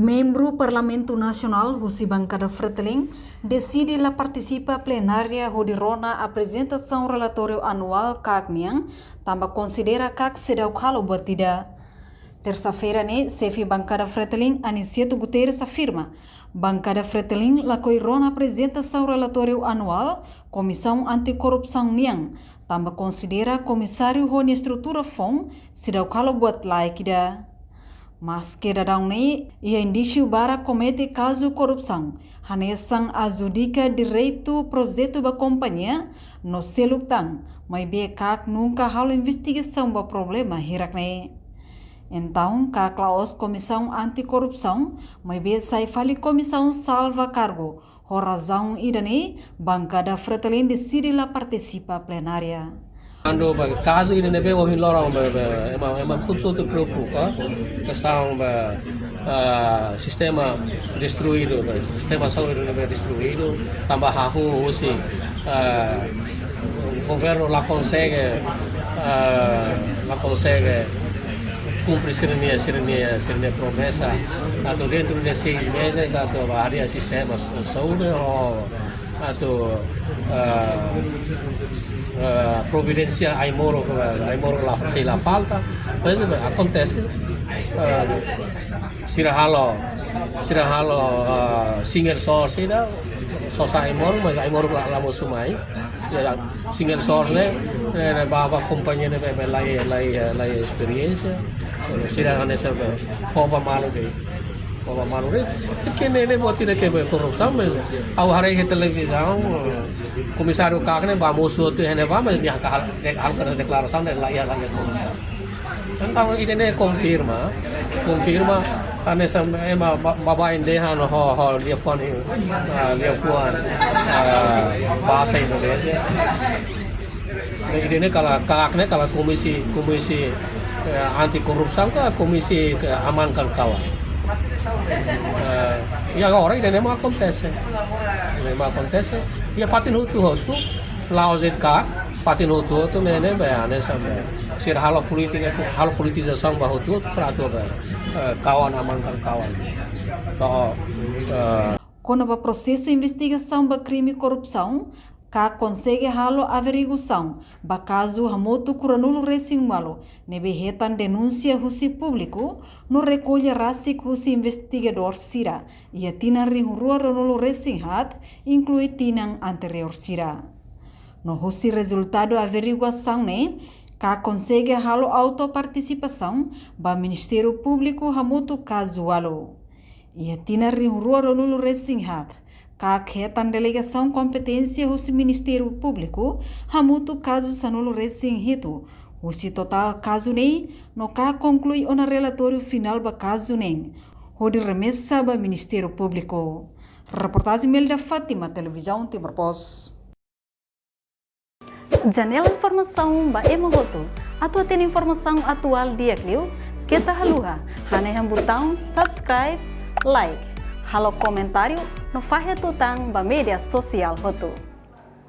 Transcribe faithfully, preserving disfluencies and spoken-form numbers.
Membru Parlamentu Nasionál husi bankada Fretilin deside la partisipa plenária hodi rona aprezentasaun relatóriu anuál KAK nian, tanba konsidera KAK seidauk halo buat ida. Tersa-feira ne'e, xefe bankada Fretilin, Aniceto Guterres, afirma, bankada Fretilin lakohi rona aprezentasaun relatóriu anuál Komisaun Anti-Korrupsaun nian, tanba konsidera komisáriu ho nia estrutura foun seidauk halo buat laek ida. Maske daudaun ne'e iha indísiu barak komete kazu korrupsaun, hanesan adjudika direitu projetu ba kompañia no seluk tan, maibé KAK nunka halo investigasaun ba problema hirak ne'e. Entaun, KAK la'ós Komisaun Anti-Korrupsaun, maibé sai fali Komisaun Salva Kargu. Ho razaun ida-ne'e, bankada Fretilin deside la partisipa plenária. Kuandu ba kazu ida ne'ebé ohin loron ba, ba, ema, ema hotu-hotu preokupa, kestaun ba, ah, sistema destruídu, ba, sistema saúde ne'ebé destruídu, tanba hahú husi, ah, governu la konsege, ah, la konsege kumpre sira-nia, sira-nia, sira-nia promesa atu dentro de seis meses atu ba harii sistema sa-, saúde ho atu, ah, ah, providénsia ai-moruk, ai-moruk la, sei la falta. Mas, eh, akontese, ah, sira halo, sira halo, ah, single source ida, sosa ai-moruk, mas ai-moruk la, la mosu mai. Ya, single source ne'e, ne'e, ne'e ba, ba kompañia ne'ebé, be la iha, la iha, la iha esperiénsia. Sira hanesan be fó ba malu de'it. Fó ba malu de'it. I ke ne'e, ne'e buat ida ke be korrupsaun, mas ha'u haree iha televizaun, eh, komisáriu KAK ne'e ba mosu hotu iha ne'ebá, mas nia hakarak hal, hal, hakarak deklarasaun ne'e la iha, la iha korrupsaun. Entaun, ida-ne'e konfirma, konfirma, hanesan ema ba, ba, baibain dehan ho, ho liafuan, ah, liafuan, ah, bahasa Indonesia. Ida-ne'e kala, KAK ne'e kala komisi, komisi, eh, anti korrupsaun ka komisi ke amankan kawan. Eh, i agora ida-ne'e mak akontese. Ida-ne'e mak akontese. Iha fatin hotu-hotu, la'ós de'it KAK, fatin hotu-hotu ne'e, ne'e be hanesan be sira halo polítika, halo politizasaun ba hotu-hotu para atu be, eh, kawan amankan kawan. To'o, eh, Kona-ba prosesu investigasaun ba krime korrupsaun, KAK konsege halo averiguasaun ba kazu hamutuk ruanulu-resin-ualu ne'ebé hetan denúnsia husi públiku no rekolla rasik husi investigadór sira iha tinan rihun rua ruanulu-resin-haat, inklui tinan anteriór sira. No husi rezultadu averiguasaun ne'e, KAK konsege halo autopartisipasaun ba Ministériu Públiku hamutuk kazu ualu. Iha tinan rihun rua ruanulu-resin-haat, KAK hetan delegasaun kompeténsia husi Ministériu Públiku hamutuk kazu sanulu-resin-hitu, husi totál kazu ne'e, no KAK konklui ona relatóriu finál ba kazu ne'e, hodi remesa ba Ministériu Públiku. Reportajen Melda Fátima, Televizaun Timor Post. Janela informasaun ba ema hotu. Atu hatene informasaun atuál di'ak liu, keta haluha hanehan butaun subscribe, like, halo komentáriu no fahe tutan ba média sosiál hotu.